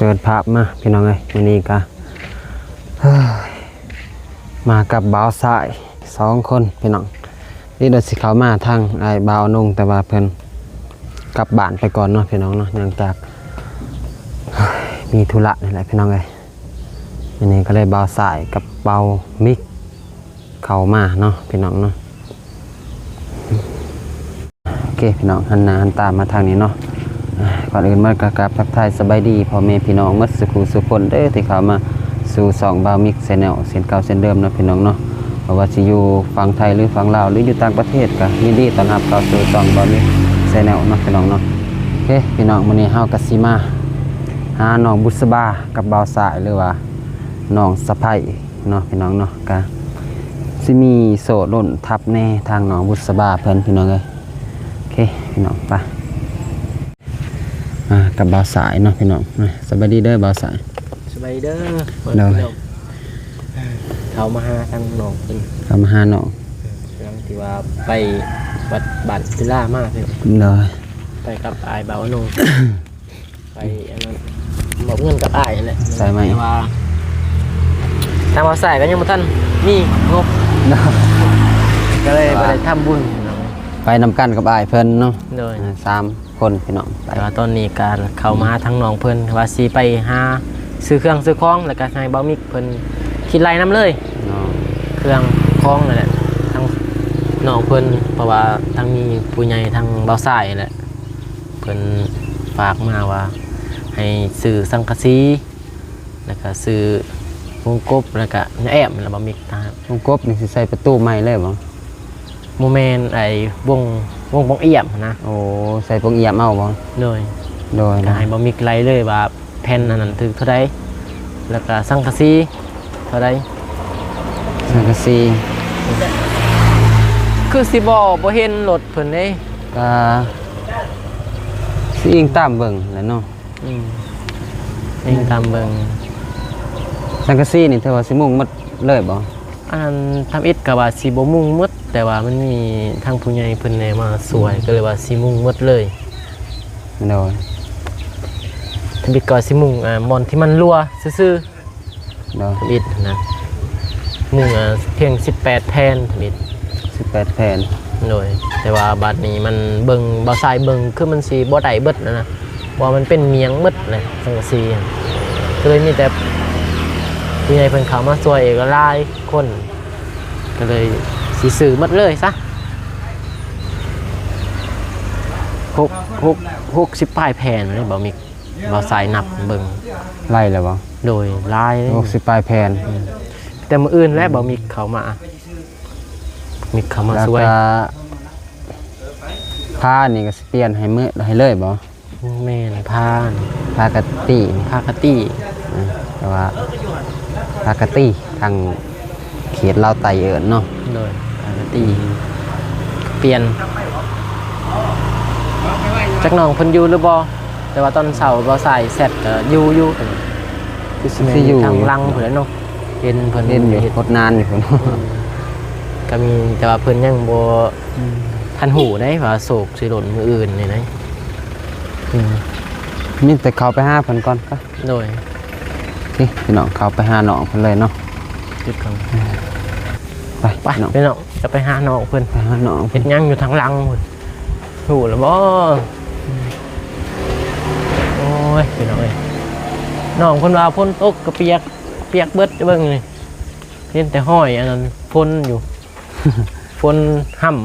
ເປີດພາບມາພີ່ນ້ອງເອີຍ ມື້ນີ້ກະ ເຮີ້ຍ ມາກັບບ່າວຊາຍສອງຄົນພີ່ນ້ອງ. ນີ້ເດີຊິເຂົ້າມາທາງອ້າຍບ່າວນົງ ແຕ່ວ່າເພິ່ນກັບບ້ານໄປກ່ອນເນາະພີ່ນ້ອງເນາະ ເນື່ອງຈາກ ເຮີ້ຍ ມີທຸລະນີ້ແຫຼະພີ່ນ້ອງເອີຍ. ມື້ນີ້ກະເລີຍບ່າວຊາຍກັບບ່າວມິກ ເຂົ້າມາເນາະພີ່ນ້ອງເນາະ. ໂອເຄພີ່ນ້ອງ ຫັນໜ້າຫັນຕາມາທາງນີ້ເນາະ. ກ່ອນອື່ນໝົດກະກາບທັກທາຍສະບາຍດີພໍ່ແມ່ພີ່ນ້ອງໝົດສູ່ຄູ່ສູ່ຄົນເດີ ທີ່ເຂົ້າມາສູ່ຊ່ອງບ່າວມິກແຊນແນວເຊັ່ນເກົ່າເຊັ່ນເດີມເນາະພີ່ນ້ອງເນາະ. ບໍ່ວ່າຊິຢູ່ຝັ່ງໄທ ຫຼື ຝັ່ງລາວ ຫຼື ຢູ່ຕ່າງປະເທດ ກະຍິນດີຕ້ອນຮັບເຂົ້າສູ່ຊ່ອງບ່າວມິກແຊນແນວເນາະພີ່ນ້ອງເນາະ. ໂອເຄພີ່ນ້ອງ ມື້ນີ້ເຮົາກະຊິມາຫານ້ອງບຸດສະບາກັບບ່າວຊາຍ ຫຼືວ່ານ້ອງສະໃພ້ ເນາະພີ່ນ້ອງເນາະ. ກະຊິມີໂສ້ລົນທັບແດ່ທາງນ້ອງບຸດສະບາເພິ່ນພີ່ນ້ອງເອີຍ. ໂອເຄພີ່ນ້ອງ ໄປ ອ່າ ກັບບ່າວຊາຍເນາະພີ່ນ້ອງ. ສະບາຍດີເດີບ່າວຊາຍ. ສະບາຍດີເດີ. ໂດຍ ພີ່ນ້ອງ ເຂົ້າມາຫາທາງນ້ອງເພິ່ນ ເຂົ້າມາຫານ້ອງ ເອີ ຫຼັງທີ່ວ່າໄປວັດບ້ານສິລາມາພີ່ນ້ອງ. ໂດຍ ໄປກັບອ້າຍບ່າວອານົງ. ໄປອັນນັ້ນ ມອບເງິນກັບອ້າຍຫັ້ນແຫຼະ ສາຍໄໝ ແຕ່ວ່າທາງບ່າວຊາຍກະຍັງບໍ່ທັນມີງົບ ກະເລີຍບໍ່ໄດ້ທຳບຸນ. ໄປນຳກັນກັບອ້າຍເພິ່ນເນາະ. ໂດຍ ອ່າ ສາມຄົນພີ່ນ້ອງ. ແຕ່ວ່າຕອນນີ້ກະເຂົ້າມາຫາທາງນ້ອງເພິ່ນ ວ່າຊິໄປຫາຊື້ເຄື່ອງຊື້ຂອງ ແລ້ວກະໃຫ້ບ່າວມິກເພິ່ນຄິດໄລ່ນຳເລີຍເນາະ ເຄື່ອງຂອງນັ້ນແຫຼະ ທາງນ້ອງເພິ່ນ. ເພາະວ່າທາງມີຜູ້ໃຫຍ່ທາງບ່າວຊາຍຫັ້ນແຫຼະ ເພິ່ນຝາກມາວ່າໃຫ້ຊື້ສັງກະສີ ແລ້ວກະຊື້ວົງກົບ ແລ້ວກະຍາແອມ ແລ້ວບ່າວມິກ ວົງກົບນີ້ຊິໃສ່ປະຕູໃໝ່ເລີຍບໍ່? ບໍ່ແມ່ນ ໄອ້ວົງ ວົງປ່ອງອຽມຫັ້ນນະ. ໂອ້ ໃສ່ປ່ອງອຽມເອົາບໍ່? ໂດຍ ໂດຍ ກະໃຫ້ບ່າວມິກໄລ່ເລີຍວ່າແຜ່ນອັນນັ້ນຖືກເທົ່າໃດ ແລ້ວກະສັງກະສີເທົ່າໃດ? ສັງກະສີ ຄືຊິບໍ່ ບໍ່ເຫັນລົດເພິ່ນເດ້. ກະຊິອີງຕາມເບິ່ງແຫຼະເນາະ. ອືມ ເບິ່ງຕາມເບິ່ງ. ສັງກະສີນີ້ຖືວ່າຊິມຸງໝົດເລີຍບໍ່? ອັນທຳອິດກະວ່າຊິບໍ່ມຸງໝົດ ແຕ່ວ່າມັນມີທາງຜູ້ໃຫຍ່ເພິ່ນແດ່ມາຊ່ວຍ ກະເລີຍວ່າຊິມຸງໝົດເລີຍ. ໂດຍ ທຳອິດກະວ່າຊິມຸງ ອ່າ ບ່ອນທີ່ມັນຮົ່ວຊື່ໆ. ໂດຍ ທຳອິດຫັ້ນນະ ມຸງ ອ່າ ພຽງສິບແປດແຜ່ນ ທຳອິດ ສິບແປດແຜ່ນ. ໂດຍ ແຕ່ວ່າບາດນີ້ມັນເບິ່ງ ບ່າວຊາຍເບິ່ງຄືມັນຊິບໍ່ໄດ້ເບິດຫັ້ນນະ ເພາະວ່າມັນເປັນໝ້ຽງເບິດແຫຼະ ສັງກະສີ ກະເລີຍມີແຕ່ຜູ້ໃຫຍ່ເພິ່ນເຂົ້າມາຊ່ວຍກະຫຼາຍຄົນ ກະເລີຍຊິຊື້ໝົດເລີຍຊະ. ຫົກ ຫົກ ຫົກສິບປາຍແຜ່ນເດ້ ບ່າວມິກ ບ່າວຊາຍນັບເບິ່ງ. ໄລ່ແລ້ວບໍ່? ໂດຍ ຫຼາຍເດ້ ຫົກສິບປາຍແຜ່ນ. ອືມ ແຕ່ມື້ອື່ນແຫຼະ ອືມ ບ່າວມິກເຂົ້າມາ ມິກເຂົ້າມາຊ່ວຍ ແລ້ວກະຜ້ານີ້ກະຊິປ່ຽນໃຫ້ມື້ ໃຫ້ເລີຍບໍ່? ແມ່ນ ຜ້າ ຜ້າກະຕີ້ ຜ້າກະຕີ້. ອືມ ແຕ່ວ່າຜ້າກະຕີ້ທາງ ເຂດລາວໃຕ້ເອີ້ນເນາະ. ໂດຍ ກະຕີ ປ່ຽນ ຈັກນ້ອງເພິ່ນຢູ່ຫຼືບໍ່ ແຕ່ວ່າຕອນເຊົ້າບ່າວຊາຍແຊັດກະຢູ່ຢູ່ ຄືຊິແມ່ນຢູ່ທາງຫຼັງພຸ້ນແຫຼະເນາະ. ເຫັນເພິ່ນ ເຫັນຢູ່ ເຮັດ ຫົດນານຢູ່ພຸ້ນ. ອືມ ກະມີ ແຕ່ວ່າເພິ່ນຍັງບໍ່ ອືມ ທັນຮູ້ໄດ໋ວ່າໂຊກຊິຫຼົ່ນມື້ອື່ນນີ້ໄດ໋. ອືມ ມີແຕ່ເຂົ້າໄປຫາເພິ່ນກ່ອນກະ. ໂດຍ ນີ້ພີ່ນ້ອງ ເຂົ້າໄປຫານ້ອງເພິ່ນເລີຍເນາະ. ໄປ ໄປ ພີ່ນ້ອງ ຈະໄປຫານ້ອງເພິ່ນ ໄປຫານ້ອງເພິ່ນ. ເຮັດຫຍັງຢູ່ທາງຫຼັງພຸ້ນ ຮູ້ແລ້ວບໍ່? ໂອ້ຍ ພີ່ນ້ອງເອີຍ ນ້ອງເພິ່ນວ່າຝົນຕົກກະປຽກ ປຽກເບິດ. ເບິ່ງນີ້ ເຫັນແຕ່ຮອຍອັນນັ້ນຝົນຢູ່ ຝົນຫ້ຳ.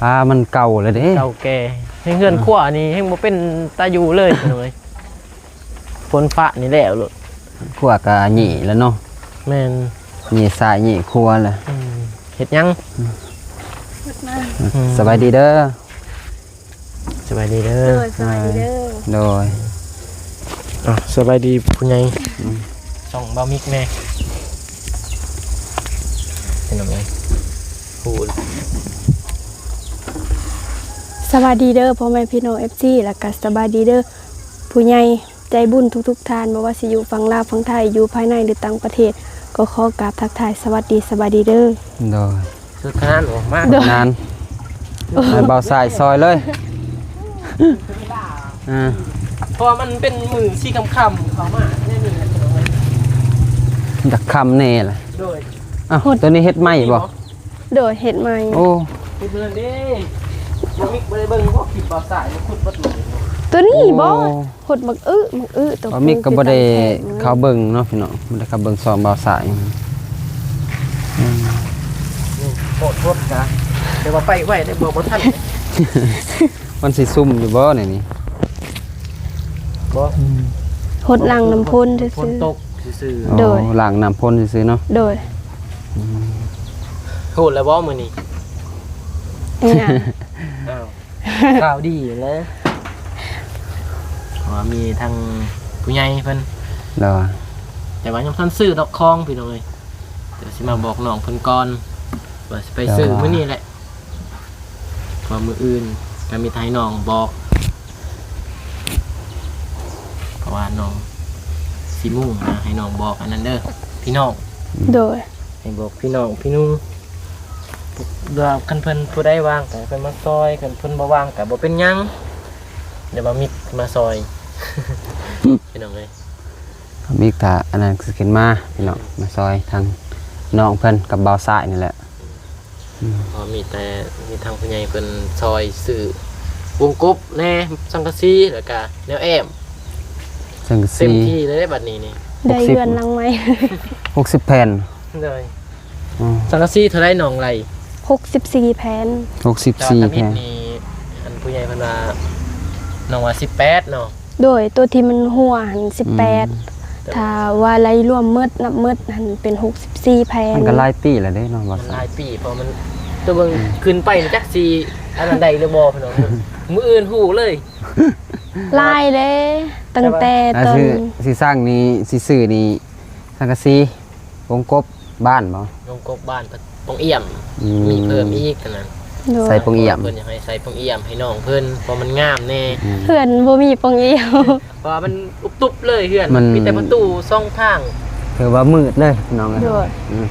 ຜ້າມັນເກົ່າແລ້ວເດ້ ເກົ່າແກ່ ໃນເຮືອນ ອືມ ຄົວນີ້ແຮ່ງບໍ່ເປັນຕາຢູ່ເລີຍ ພີ່ນ້ອງເອີຍ. ຝົນຟ້ານີ້ແລ້ວໂລດ ຄົວກະເຫຍແລ້ວເນາະ. ແມ່ນ ເຫຍຊາຍເຫຍຄົວແລ້ວ. ອືມ ເຮັດຫຍັງ? ອືມ ສະບາຍດີເດີ. ສະບາຍດີເດີ. ໂດຍ ສະບາຍດີເດີ. ໂດຍ ອ່ະ ສະບາຍດີຜູ້ໃຫຍ່. ອືມ ຊ່ອງບ່າວມິກແດ່ ເປັນຫຍັງ? ສະບາຍດີເດີພໍ່ແມ່ພີ່ນ້ອງ ເອັຟຊີ ແລ້ວກະສະບາຍດີເດີຜູ້ໃຫຍ່ໃຈບຸນທຸກໆທ່ານ ບໍ່ວ່າຊິຢູ່ຝັ່ງລາວ ຝັ່ງໄທ ຢູ່ພາຍໃນ ຫຼື ຕ່າງປະເທດ ກໍຂໍກາບທັກທາຍສະຫວັດດີ ສະບາຍດີເດີ. ໂດຍ ສຸດຂະໜາດອອກມາ ໂດຍ ນານ ໃຫ້ບ່າວຊາຍຊ່ອຍເລີຍ. ອ່າ ເພາະວ່າມັນເປັນມື້ສີຄ່ຳໆ ເຂົ້າມາແນວນີ້ແຫຼະ ຢາກຄ່ຳແດ່ລະ. ໂດຍ. ອ້າວ ໂຕນີ້ເຮັດໃໝ່ບໍ່? ໂດຍ ເຮັດໃໝ່. ໂອ້ ເຮັດເຮືອນເດ້. ບໍ່ມີ ບໍ່ໄດ້ເບິ່ງບໍ່ ຄລິບບ່າວຊາຍ ຂຸດເບິດມື້. ໂຕນີ້ບໍ່? ໂອ້ ຂຸດບັກອຶ ບັກອຶໂຕ ບ່າວມິກກໍບໍ່ໄດ້ເຂົ້າເບິ່ງເນາະພີ່ນ້ອງ ບໍ່ໄດ້ເຂົ້າເບິ່ງຊ່ອງບ່າວຊາຍ. ອືມ ນີ້ໂພດໂພດກະ ແຕ່ວ່າໄປໄວໄດ້ບໍ່ ບໍ່ທັນ. ມັນຊິຊຸ່ມຢູ່ບໍ່ໃນນີ້? ບໍ່. ອືມ ຫົດລ້າງນ້ຳພົນຊື່ໆ ຝົນຕົກຊື່ໆ. ໂດຍ ໂອ້ ລ້າງນ້ຳພົນຊື່ໆເນາະ. ໂດຍ. ອືມ ຮູ້ແລ້ວບໍ່ມື້ນີ້? ຫຍັງ? ອ້າວ ຂ່າວດີແຫຼະ ເພາະວ່າມີທາງຜູ້ໃຫຍ່ເພິ່ນ ໂດຍ ແຕ່ວ່າຍັງບໍ່ທັນຊື້ດອກຂອງພີ່ນ້ອງເອີຍ. ດຽວຊິມາບອກນ້ອງເພິ່ນກ່ອນ ວ່າຊິໄປຊື້ ໂດຍ ມື້ນີ້ແຫຼະ ເພາະວ່າມື້ອື່ນກໍມີແຕ່ໃຫ້ນ້ອງບອກ ເພາະວ່ານ້ອງຊິມຸງນະ ໃຫ້ນ້ອງບອກອັນນັ້ນເດີພີ່ນ້ອງ. ໂດຍ. ໃຫ້ບອກພີ່ນ້ອງພີ່ນຸ່ງ ວ່າຄັນເພິ່ນຜູ້ໃດວ່າງກໍໃຫ້ເພິ່ນມາຊ່ອຍ ຄັນເພິ່ນບໍ່ວ່າງກໍບໍ່ເປັນຫຍັງ ດຽວບ່າວມິກມາຊ່ອຍ ພີ່ນ້ອງເອີຍ. ບ່າວມິກຖ້າອັນນັ້ນຊິຂຶ້ນມາພີ່ນ້ອງ ມາຊ່ອຍທາງນ້ອງເພິ່ນກັບບ່າວຊາຍນີ້ແຫຼະ. ອືມ ເພາະມີແຕ່ ມີທາງຜູ້ໃຫຍ່ເພິ່ນຊ່ອຍຊື້ວົງກົບແດ່ ສັງກະສີ ແລ້ວກະແນວແອ້ມ ສັງກະສີ ເຕັມທີ່ເລີຍເດ້ບັດນີ້ນີ້ ໄດ້ເຮືອນຫຼັງໃໝ່ ຫົກສິບແຜ່ນ. ໂດຍ. ອືມ ສັງກະສີເທົ່າໃດນ້ອງໄລ່? ຫົກສິບສີ່ແຜ່ນ. ຫົກສິບສີ່ແຜ່ນ. ແຕ່ວ່າທຳອິດນີ້ ອັນຜູ້ໃຫຍ່ເພິ່ນວ່າ ນ້ອງວ່າສິບແປດເນາະ. ໂດຍ ໂຕທີ່ມັນຮົ່ວຫັ້ນສິບແປດ. ອືມ ຖ້າວ່າໄລ່ລວມໝົດ ນັບໝົດຫັ້ນເປັນຫົກສິບສີ່ແຜ່ນ. ມັນກໍຫຼາຍປີແລ້ວເດ້ເນາະ ວ່າຊັ້ນ ມັນຫຼາຍປີ ເພາະມັນ ແຕ່ເບິ່ງ ອືມ ຂຶ້ນໄປຈັກຊິອັນນັ້ນໄດ້ຫຼືບໍ່ພີ່ນ້ອງ ມື້ອື່ນຮູ້ເລີຍ. ຫຼາຍເດ້ ຕັ້ງແຕ່ ແຕ່ວ່າ ຕອນ ຊິ ຊິສ້າງນີ້ ຊິຊື້ນີ້ ສັງກະສີ ວົງກົບບ້ານບໍ່? ວົງກົບບ້ານ ປ່ອງອ່ຽມ. ອືມ ມີເພີ່ມອີກຫັ້ນນະ. ໂດຍ. ໃສ່ປ່ອງອ່ຽມ ເພິ່ນຢາກໃຫ້ໃສ່ປ່ອງອ່ຽມໃຫ້ນ້ອງເພິ່ນ ເພາະມັນງາມແດ່. ອືມ ເຮືອນບໍ່ມີປ່ອງອ່ຽມ ເພາະວ່າມັນອຸບຕຸບເລີຍ ເຮືອນ ມັນມີແຕ່ປະຕູສອງທາງ ຖືວ່າມືດເລີຍພີ່ນ້ອງເອີຍ. ໂດຍ. ອືມ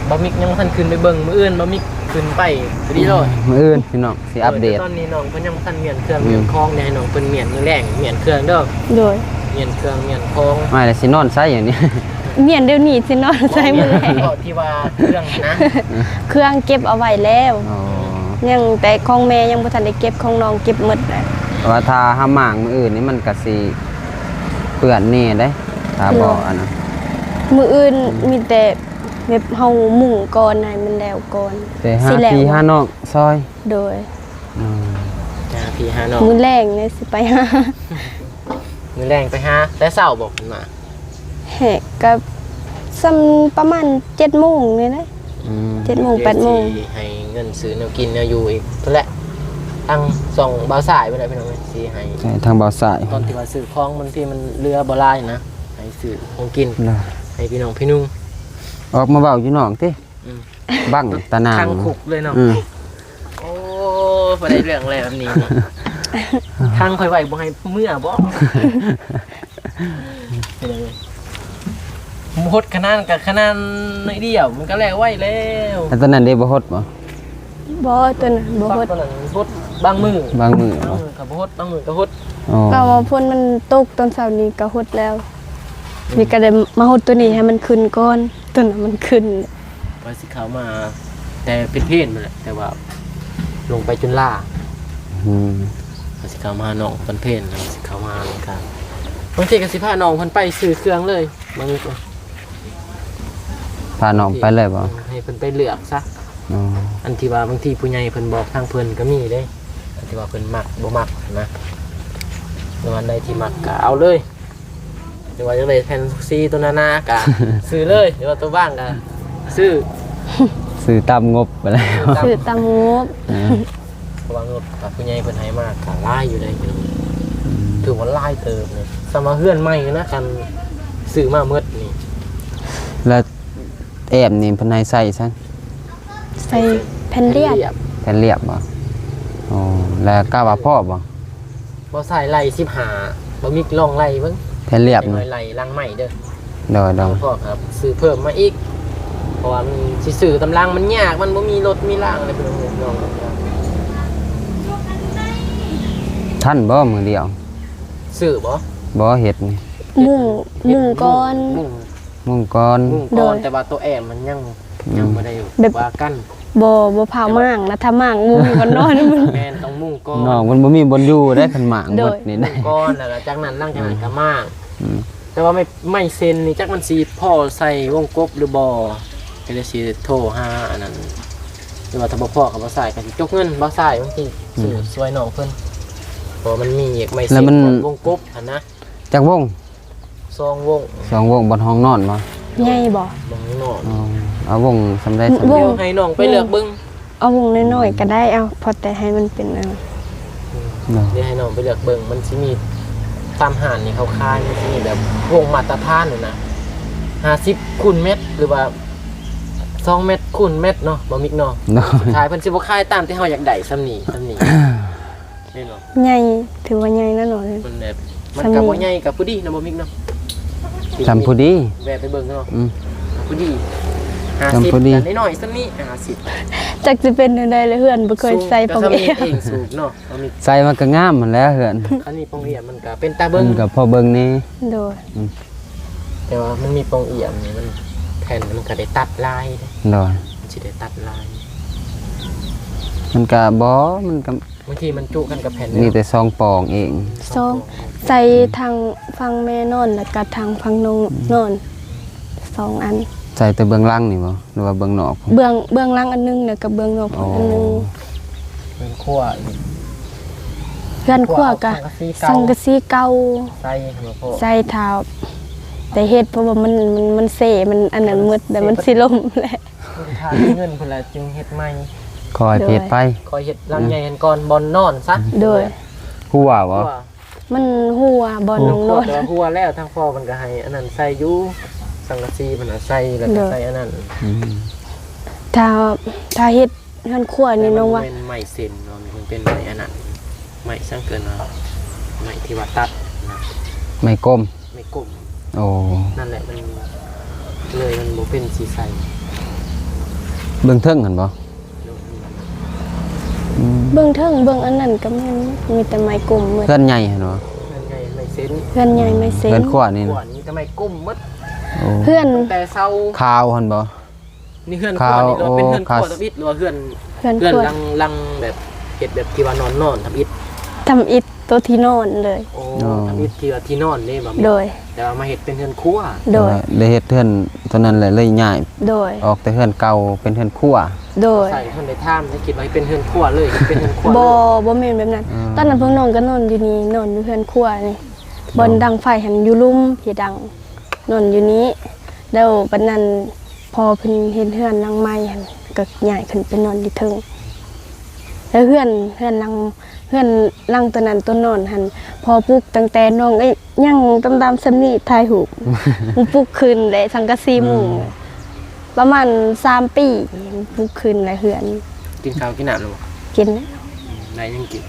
ບ່າວມິກຍັງບໍ່ທັນຂຶ້ນໄປເບິ່ງ ມື້ອື່ນບ່າວມິກຂຶ້ນໄປພໍດີໂລດ. ອືມ ມື້ອື່ນພີ່ນ້ອງ ຊິອັບເດດ. ໂດຍ ແຕ່ຕອນນີ້ນ້ອງເພິ່ນຍັງບໍ່ທັນມ້ຽນເຄື່ອງ ອືມ ມ້ຽນຂອງ ໃຫ້ນ້ອງເພິ່ນມ້ຽນ ມື້ແລງມ້ຽນເຄື່ອງເດີ. ໂດຍ. ມ້ຽນເຄື່ອງມ້ຽນຂອງ. ອ້າຍ ແລ້ວຊິນອນໃສດຽວນີ້? ມ້ຽນດຽວນີ້ ຊິນອນໃສມື້ແລງ? ເພາະທີ່ວ່າເຄື່ອງນະ ເຄື່ອງເກັບເອົາໄວ້ແລ້ວ. ອໍ ຍັງແຕ່ຂອງແມ່ຍັງບໍ່ທັນໄດ້ເກັບ ຂອງນ້ອງເກັບໝົດແລ້ວ. ແຕ່ວ່າຖ້າຫາມ້າງມື້ອື່ນນີ້ ມັນກໍຊິເປື້ອນແດ່ເດ້ ຖ້າບໍ່ ໂດຍ ອັນນັ້ນ. ມື້ອື່ນ ອືມ ມີແຕ່ແບບເຮົາມຸງກ່ອນໃຫ້ມັນແລ້ວກ່ອນ ແຕ່ຫາພີ່ຫານ້ອງຊ່ອຍ. ໂດຍ. ອືມ ຫາພີ່ຫານ້ອງ ມື້ແລງນີ້ຊິໄປຫາ. ມື້ແລງໄປຫາ ແຕ່ເຊົ້າບໍ່ເພິ່ນມາ? ແຮະ ກໍສ່ຳປະມານເຈັດໂມງນີ້ແຫຼະ. ອືມ ເຈັດໂມງ ແປດໂມງ. ຊິໃຫ້ເງິນຊື້ແນວກິນແນວຢູ່ອີກພຸ້ນແຫຼະ ທາງຊ່ອງບ່າວຊາຍພຸ້ນແຫຼະພີ່ນ້ອງເອີຍ ຊິໃຫ້ ໃຫ້ທາງບ່າວຊາຍ. ຕອນທີ່ວ່າຊື້ຂອງ ບາງທີມັນເຫຼືອບໍ່ຫຼາຍນະ ໃຫ້ຊື້ຂອງກິນ ນະ ໃຫ້ພີ່ນ້ອງພີ່ນຸ່ງ. ອອກມາເວົ້າຢູ່ນອກຕິ. ອືມ ບັງຕາໜ່າງ ຂັງຄຸກເລີຍເນາະ. ອືມ ໂອ້ ບໍ່ໄດ້ເລື່ອງແລ້ວແບບນີ້. ຂັງຂ້ອຍໄວ້ບໍ່ໃຫ້ເມືອບໍ່? ບໍ່ຫົດຂະໜາດ ກະຂະໜາດໜ້ອຍດຽວ ມັນກະແລ້ວໄວແລ້ວ. ແລ້ວຕອນນັ້ນເດ ບໍ່ຫົດບໍ່? ບໍ່ ຕອນນັ້ນບໍ່ຫົດ. ຕອນນັ້ນຫົດບາງມື້ ບາງມື້ ບາງມື້ກະບໍ່ຫົດ ບາງມື້ກະຫົດ. ອໍ ກະວ່າຝົນມັນຕົກຕອນເຊົ້ານີ້ກະຫົດແລ້ວ. ອືມ ນີ້ກະໄດ້ມາຫົດໂຕນີ້ໃຫ້ມັນຂຶ້ນກ່ອນ ໂຕນັ້ນມັນຂຶ້ນ. ວ່າຊິເຂົ້າມາແຕ່ເພນໆ ພຸ້ນແຫຼະ ແຕ່ວ່າລົງໄປຈຸນລາ. ອືມ ວ່າຊິເຂົ້າມາຫານ້ອງຕອນເພນ ຊິເຂົ້າມາ ແລ້ວກະບາງທີກະຊິພານ້ອງເພິ່ນໄປຊື້ເຄື່ອງເລີຍ. ບາງທີ ພານ້ອງໄປເລີຍບໍ່? ໃຫ້ເພິ່ນໄປເລືອກຊະ. ອໍ ອັນທີ່ວ່າບາງທີຜູ້ໃຫຍ່ເພິ່ນບອກທາງເພິ່ນກະມີເດ້ ອັນທີ່ວ່າເພິ່ນມັກບໍ່ມັກນະ ຫຼືວ່າອັນໃດທີ່ມັກກະເອົາເລີຍ. ຫຼືວ່າຢາກໄດ້ແຜ່ນສັງກະສີໂຕໜາໆ ກະຊື້ເລີຍ ຫຼືວ່າໂຕບາງກະຊື້ ຊື້ຕາມງົບໄປແລ້ວ ຊື້ຕາມງົບ. ເອີ ເພາະວ່າງົບຜູ້ໃຫຍ່ເພິ່ນໃຫ້ມາກະຫຼາຍຢູ່ເດ້. ອືມ ຖືວ່າຫຼາຍເຕີບເລີຍ ສ່ຳວ່າເຮືອນໃໝ່ນະ ຄັນຊື້ມາໝົດນີ້. ແລ້ວແອ້ມນີ້ເພິ່ນໃຫ້ໃສ່ຊັ້ນ? ໃສ່ແຜ່ນລຽບ. ແຜ່ນລຽບບໍ່? ອໍ ແລ້ວກະວ່າພໍບໍ່? ບໍ່ໃສ່ໄລ່ສິບຫ້າ ບໍ່ມີລອງໄລ່ເບິ່ງ ແຜ່ນລຽບນີ້ ໄລ່ຫຼັງໃໝ່ເດີ. ໂດຍໆ ພໍກັບຊື້ເພີ່ມມາອີກ ເພາະວ່າມັນຊິຊື້ຕາມຫຼັງມັນຍາກ ມັນບໍ່ມີລົດມີລາງເລີຍພີ່ນ້ອງ. ທັນບໍ່ມື້ດຽວ? ຊື້ບໍ່? ບໍ່ ເຮັດນີ້ ມຸງ ມຸງກ່ອນ ມຸງ ມຸງກ່ອນ ມຸງກ່ອນ ໂດຍ ແຕ່ວ່າໂຕແອມມັນຍັງ ອືມ ຍັງບໍ່ໄດ້ ແບບ ວ່າກັນ ບໍ່ ບໍ່ພາວມ້າງນະ ຖ້າມ້າງມຸງບ່ອນນອນມັນ ແມ່ນ ຕ້ອງມຸງກ່ອນ ນ້ອງມັນບໍ່ມີບ່ອນຢູ່ເດ້ ຄັນມ້າງ ໂດຍ ໝົດນີ້ ມຸງກ່ອນ ແລ້ວກໍຈາກນັ້ນ ຫຼັງຈາກນັ້ນກໍມ້າງ ອືມ ແຕ່ວ່າໄມ້ ໄມ້ເຊັນນີ້ ຈັກມັນຊິພໍໃສ່ວົງກົບຫຼືບໍ່ ກໍເລີຍຊິໂທຫາອັນນັ້ນ ຫຼືວ່າຖ້າບໍ່ພໍກໍບໍ່ໃສ່ ກໍຊິຈົກເງິນບໍ່ໃສ່ ບາງທີ ອືມ ຊື້ຊ່ວຍນ້ອງເພິ່ນ ເພາະວ່າມັນມີໄມ້ເຊັນ ແລ້ວມັນ ວົງກົບຫັ້ນນະ ຈັກວົງ? ສອງວົງ ສອງວົງ ບ່ອນຫ້ອງນອນບໍ່? ໃຫຍ່ບໍ່? ບ່ອນຫ້ອງນອນ ອໍ ເອົາວົງສ່ຳໃດສ່ຳ ວົງ ດຽວໃຫ້ນ້ອງໄປເລືອກເບິ່ງ ເອົາວົງນ້ອຍໆກໍໄດ້ ເອົາ ພໍແຕ່ໃຫ້ມັນເປັນອັນ ອືມ ເນາະ ດຽວໃຫ້ນ້ອງໄປເລືອກເບິ່ງ ມັນຊິມີຕາມຮ້ານນີ້ເຂົາຂາຍ ມັນຊິມີແບບວົງມາດຕະຖານຫັ້ນນະ ຫ້າສິບຄູນແມັດ ຫຼືວ່າ ສອງແມັດຄູນແມັດເນາະ ບໍ່ມິກເນາະ ເນາະ ຂາຍ ເພິ່ນຊິບໍ່ຂາຍຕາມທີ່ເຮົາຢາກໄດ້ ສ່ຳນີ້ ສ່ຳນີ້ ແມ່ນບໍ່? ໃຫຍ່ ຖືວ່າໃຫຍ່ນະເນາະ ມັນແບບ ມັນກໍບໍ່ໃຫຍ່ ກໍພໍດີເນາະ ບໍ່ມິກເນາະ ສ່ຳພໍດີ ແວ່ໄປເບິ່ງເນາະ ອືມ ພໍດີ ຫ້າສິບ ສ່ຳພໍດີ ກໍນ້ອຍໆ ສ່ຳນີ້ ຫ້າສິບ ຈັກຊິເປັນແນວໃດລະ ເຮືອນບໍ່ເຄີຍໃສ່ປ່ອງແອວ ເອງສູງເນາະ ເຮົາມີ ໃສ່ມັນກໍງາມຫັ້ນແຫຼະເຮືອນ ຄັນມີປ່ອງແອວມັນກໍເປັນຕາເບິ່ງ ມັນກໍພໍເບິ່ງແດ່ ໂດຍ ອືມ ແຕ່ວ່າມັນມີປ່ອງແອວນີ້ ມັນ ແຜ່ນມັນກໍໄດ້ຕັດຫຼາຍເດ້ ໂດຍ ມັນຊິໄດ້ຕັດຫຼາຍ ມັນກໍບໍ່ ມັນກໍ ບາງທີມັນຈຸກັນກັບແຜ່ນ ມີແຕ່ສອງປ່ອງເອງ ສອງ ໃສ່ທາງຝັ່ງແມ່ນອນ ແລ້ວກໍທາງຝັ່ງນ້ອງ ອືມ ນອນ ສອງອັນ ໃສ່ແຕ່ເບື້ອງຫຼັງນີ້ບໍ່ ຫຼືວ່າເບື້ອງນອກ? ເບື້ອງ ເບື້ອງຫຼັງອັນໜຶ່ງ ແລ້ວກໍເບື້ອງນອກ ອໍ ອັນໜຶ່ງ ເຮືອນຄົວອີກ ເຮືອນຄົວກໍສັງກະສີເກົ່າ ສັງກະສີເກົ່າ ໃສ່ ໃສ່ຖ້າໄດ້ເຮັດ ເພາະວ່າມັນ ມັນ ມັນເຊ ມັນອັນນັ້ນໝົດ ແລ້ວມັນຊິລົ້ມແຫຼະ ຖ້າມີເງິນພຸ້ນລະຈຶ່ງເຮັດໃໝ່ ຄ່ອຍເຮັດໄປ ຄ່ອຍເຮັດຫຼັງໃຫຍ່ຫັ້ນກ່ອນ ບ່ອນນອນຊະ ໂດຍ ຫົວບໍ່? ມັນຫົວ ບ່ອນນ້ອງນອນ ແຕ່ວ່າຫົວແລ້ວ ທາງພໍ່ເພິ່ນກໍໃຫ້ອັນນັ້ນໃສ່ຢູ່ ສັງກະສີເພິ່ນໃສ່ ແລ້ວກໍໃສ່ອັນນັ້ນ ອືມ ຖ້າ ຖ້າເຮັດເຮືອນຄົວນີ້ນ້ອງວ່າ ແຕ່ມັນບໍ່ແມ່ນໄມ້ເຊັນເນາະ ມັນເປັນໄມ້ອັນນັ້ນ ໄມ້ສັງເກີນວ່າ ໄມ້ທີ່ວ່າຕັດນະ ໄມ້ກົມ ໄມ້ກົມ ໂອ້ ນັ້ນແຫຼະ ມັນເລີຍ ມັນບໍ່ເປັນສີໃສ ເບື້ອງເທິງຫັ້ນບໍ່? ອືມ ເບື້ອງເທິງ ເບື້ອງອັນນັ້ນກໍແມ່ນ ມີແຕ່ໄມ້ກົມໝົດ ເຮືອນໃຫຍ່ຫັ້ນບໍ່? ເຮືອນໃຫຍ່ໄມ້ເຊັນ ເຮືອນໃຫຍ່ໄມ້ເຊັນ ເຮືອນຄົວນີ້ນະ ຄົວນີ້ມີແຕ່ໄມ້ກົມໝົດ ໂອ້ ເຮືອນ ແຕ່ເສົາ ຂາວຫັ້ນບໍ່? ນີ້ເຮືອນຄົວນີ້ ຂາວ ເນາະ ເປັນເຮືອນຄົວ ໂອ້ ທຳອິດ ຫຼືວ່າເຮືອນ ເຮືອນ ເຮືອນ ຄົວ ຫຼັງ ຫຼັງແບບ ເຮັດແບບທີ່ວ່ານອນ ນອນທຳອິດ ທຳອິດ ໂຕທີ່ນອນເລີຍ ໂອ້ ອໍ ທຳອິດທີ່ວ່າທີ່ນອນເດ້ບໍ່? ໂດຍ ແຕ່ວ່າມາເຮັດເປັນເຮືອນຄົວ ໂດຍ ແຕ່ວ່າໄດ້ເຮັດເຮືອນໂຕນັ້ນແຫຼະ ເລີຍຍ້າຍ ໂດຍ ອອກແຕ່ເຮືອນເກົ່າເປັນເຮືອນຄົວ ໂດຍ ໃສ່ເພິ່ນໄດ້ຖາມ ໄດ້ຄິດວ່າເປັນເຮືອນຄົວເລີຍ ເປັນເຮືອນຄົວເລີຍ ບໍ່ ບໍ່ແມ່ນແບບນັ້ນ ອືມ ຕອນນັ້ນພວກນ້ອງກໍນອນຢູ່ນີ້ ນອນຢູ່ເຮືອນຄົວນີ້ ໂດຍ ບ່ອນດັງໄຟຫັ້ນຢູ່ລຸ່ມພີ້ດັງ ນອນຢູ່ນີ້ ແລ້ວບັດນັ້ນ ພໍເພິ່ນເຮັດເຮືອນຫຼັງໃໝ່ຫັ້ນ ກໍຍ້າຍຂຶ້ນໄປນອນຢູ່ເທິງ ແລ້ວເຮືອນ ເຮືອນຫຼັງ ເຮືອນຫຼັງໂຕນັ້ນໂຕນອນຫັ້ນ ພໍ່ປຸກຕັ້ງແຕ່ນ້ອງ ເອີຍ ຍັງດຳໆສ່ຳນີ້ ຖ່າຍຮູບ ປຸກຂຶ້ນ ແລະ ສັງກະສີມຸງ ອືມ ປະມານສາມປີ ປຸກຂຶ້ນແລ້ວເຮືອນ ກິນເຂົ້າກິນນ້ຳແລ້ວບໍ່? ກິນແລ້ວ ໄດ້ຫຍັງກິນ?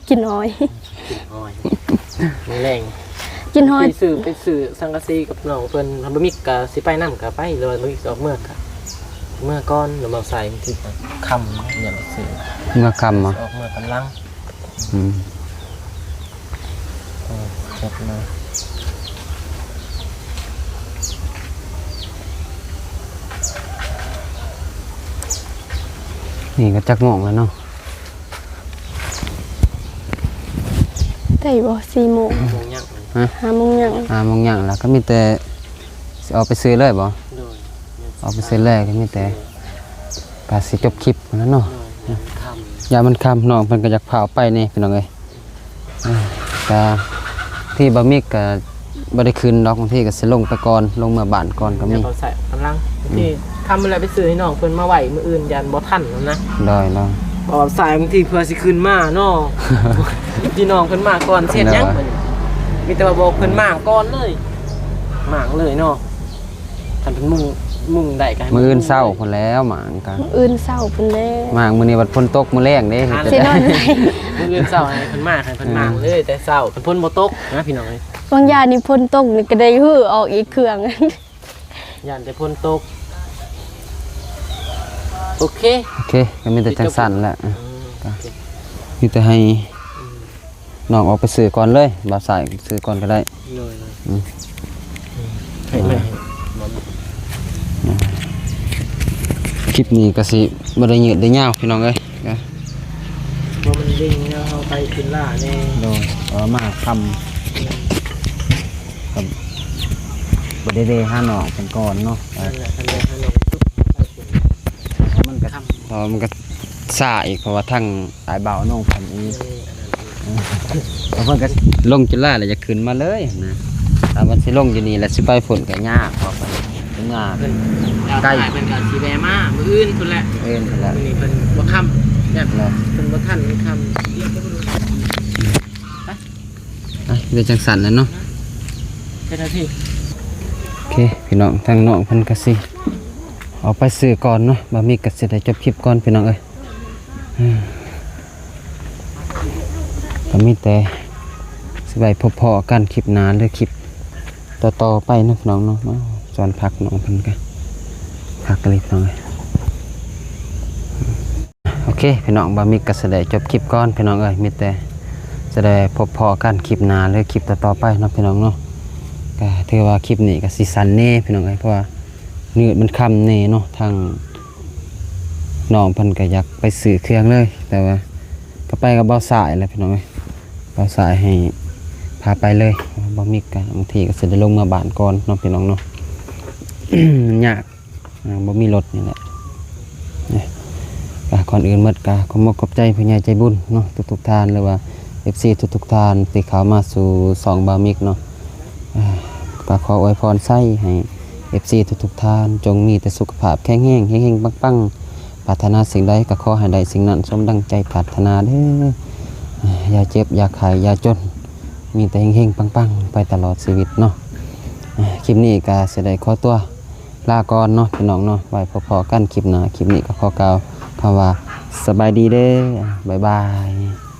ກິນອ້ອຍ ກິນອ້ອຍ ມື້ແລງ ກິນຮອດ ໄປຊື້ ໄປຊື້ສັງກະສີກັບນ້ອງເພິ່ນ ຖ້າບໍ່ມີກໍຊິໄປນຳກໍໄປ ຫຼືວ່າບໍ່ມີກໍອອກເມືອກໍເມືອກ່ອນ ຫຼືວ່າໃສ່ບາງທີກໍຄ່ຳຍາມຊື້ ເມືອຄ່ຳບໍ່? ອອກເມືອກຳລັງ ອືມ ເອີ ຈັດມາ ນີ້ກໍຈັກໂມງແລ້ວເນາະ? ໄດ້ບໍ່ ສີ່ໂມງ ຫ້າໂມງຍັງ ຮະ ຫ້າໂມງຍັງ ຫ້າໂມງຍັງແລ້ວ ກໍມີແຕ່ຊິອອກໄປຊື້ເລີຍບໍ່? ໂດຍ ອອກໄປຊື້ເລີຍ ກໍມີແຕ່ ກໍຊິຈົບຄລິບຫັ້ນແຫຼະເນາະ ໂດຍ ຢ້ານມັນຄ່ຳ ຢ້ານມັນຄ່ຳ ນ້ອງເພິ່ນກໍຢາກພາໄປແດ່ພີ່ນ້ອງເອີຍ ເອີ ກໍທີ່ບ່າວມິກກໍ ບໍ່ໄດ້ຂຶ້ນດອກ ບາງທີກໍຊິລົງໄປກ່ອນ ລົງເມືອບ້ານກ່ອນກໍມີ ແລ້ວກໍໃສ່ກຳລັງ ອືມ ບາງທີຄ່ຳແລ້ວໄປຊື້ໃຫ້ນ້ອງເພິ່ນມາໄວ້ມື້ອື່ນ ຢ້ານບໍ່ທັນນະ ໂດຍໆ ເພາະວ່າສາຍບາງທີເພື່ອຊິຂຶ້ນມາເນາະ ພີ່ນ້ອງເພິ່ນມາກ່ອນ ເຮັດຫຍັງ ໂດຍ ບັດນີ້ ມີແຕ່ວ່າບອກເພິ່ນມ້າງກ່ອນເລີຍ ມ້າງເລີຍເນາະ ຄັນເພິ່ນມຸງ ມຸງໄດ້ກໍໃຫ້ ມື້ອື່ນເຊົ້າພຸ້ນແລ້ວ ມ້າງກໍ ມື້ອື່ນເຊົ້າພຸ້ນແລ້ວ ມ້າງມື້ນີ້ບັດຝົນຕົກມື້ແລງເດ້ ຊິນອນໃສ ມື້ອື່ນເຊົ້າໃຫ້ເພິ່ນມ້າງ ໃຫ້ເພິ່ນມ້າງເລີຍແຕ່ເຊົ້າ ຄັນຝົນບໍ່ຕົກນະພີ່ນ້ອງເອີຍ ບາງຢ່າງນີ້ຝົນຕົກນີ້ກໍໄດ້ຮື້ອອກອີກເຄື່ອງ ຢ້ານແຕ່ຝົນຕົກ ໂອເຄ ໂອເຄ ກໍມີແຕ່ຈັ່ງຊັ້ນແຫຼະ ເອີ ໂອເຄ ມີແຕ່ໃຫ້ ອືມ ນ້ອງອອກໄປຊື້ກ່ອນເລີຍ ບ່າວຊາຍຊື້ກ່ອນກໍໄດ້. ໂດຍ ອືມ ໃຫ້ແມ່ ຄລິບນີ້ກໍຊິບໍ່ໄດ້ຍືດໄດ້ຍາວພີ່ນ້ອງເອີຍ. ເພາະມັນເລັ່ງແລ້ວ ເຮົາໄປຂຶ້ນລ້າແດ່. ໂດຍ ເອີ ມາຄ່ຳ ກໍບໍ່ໄດ້ແວ່ຫານ້ອງເພິ່ນກ່ອນເນາະ. ນັ້ນແຫຼະ ຄັນໄດ້ຫານ້ອງ ມັນກໍ ເພາະມັນກໍຊ້າອີກ ເພາະວ່າທາງອ້າຍບ່າວນ້ອງເພິ່ນອີກ ເອີ ເພິ່ນກໍລົງຈຸລາແລ້ວຢາກຂຶ້ນມາເລີຍນະ. ຖ້າວ່າຊິລົງຢູ່ນີ້ແລ້ວຊິໄປພຸ້ນກໍຍາກ ເພາະເພິ່ນເມືອ ເພິ່ນ ໄກ ເພິ່ນກໍຊິແວ່ມາມື້ອື່ນພຸ້ນແຫຼະ. ມື້ອື່ນພຸ້ນແຫຼະ ມື້ນີ້ເພິ່ນບໍ່ຄ່ຳ ແບບເພິ່ນບໍ່ທັນຄ່ຳ. ອ່ະ ເປັນຈັ່ງຊັ້ນແຫຼະເນາະ ເຈົ້າໜ້າທີ່. ໂອເຄ ພີ່ນ້ອງ ທາງນ້ອງເພິ່ນກໍຊິອອກໄປຊື້ກ່ອນເນາະ. ບ່າວມິກກໍຊິໄດ້ຈົບຄລິບກ່ອນ ພີ່ນ້ອງເອີຍ. ກໍມີແຕ່ຊິໄວ້ພົບພໍ້ກັນຄລິບໜ້າ ຫຼື ຄລິບຕໍ່ໆໄປເນາະ ພີ່ນ້ອງເນາະ. ສວນຜັກນ້ອງເພິ່ນກໍ ຄັກອີ່ຫຼີ ພີ່ນ້ອງເອີຍ. ໂອເຄ ພີ່ນ້ອງ ບ່າວມິກກໍຊິໄດ້ຈົບຄລິບກ່ອນ ພີ່ນ້ອງເອີຍ. ມີແຕ່ຊິໄດ້ພົບພໍ້ກັນຄລິບໜ້າ ຫຼື ຄລິບຕໍ່ໆໄປເນາະ ພີ່ນ້ອງເນາະ. ກໍຖືວ່າຄລິບນີ້ກໍຊິສັ້ນແດ່ ພີ່ນ້ອງເອີຍ ເພາະວ່າມືດມັນຄ່ຳແດ່ເນາະ. ທາງນ້ອງເພິ່ນກໍຢາກໄປຊື້ເຄື່ອງເລີຍ ແຕ່ວ່າກໍໄປກັບບ່າວຊາຍແຫຼະ ພີ່ນ້ອງເອີຍ. ບ່າວຊາຍໃຫ້ພາໄປເລີຍ. ບ່າວມິກກໍບາງທີກໍຊິໄດ້ລົງເມືອບ້ານກ່ອນເນາະ ພີ່ນ້ອງເນາະ. ມັນຍາກ ອ່າ ບໍ່ມີລົດນີ້ແຫຼະ. ອ່ະ ກໍກ່ອນອື່ນໝົດກໍຂອບອົກຂອບໃຈຜູ້ໃຫຍ່ໃຈບຸນເນາະ ທຸກໆທ່ານ ຫຼືວ່າເອັຟຊີທຸກໆທ່ານທີ່ເຂົ້າມາສູ່ຊ່ອງບ່າວມິກເນາະ. ອ່າ ກໍຂໍອວຍພອນໄຊໃຫ້ເອັຟຊີທຸກໆທ່ານ ຈົ່ງມີແຕ່ສຸຂະພາບແຂງແຮງ ເຮັງໆປັງໆ ປາດຖະໜາສິ່ງໃດກໍຂໍໃຫ້ໄດ້ສິ່ງນັ້ນສົມດັ່ງໃຈປາດຖະໜາເດີ້. ອ່າ ຢ່າເຈັບ ຢ່າໄຂ້ ຢ່າຈົນ ມີແຕ່ເຮັງໆປັງໆໄປຕະຫຼອດຊີວິດເນາະ. ອ່າ ຄລິບນີ້ກໍຊິໄດ້ຂໍຕົວ ລາກ່ອນເນາະ ພີ່ນ້ອງເນາະ. ໄວ້ພົບພໍ້ກັນຄລິບໜ້າ. ຄລິບນີ້ກໍຂໍກ່າວຄຳວ່າສະບາຍດີເດີ້. ບາຍບາຍ.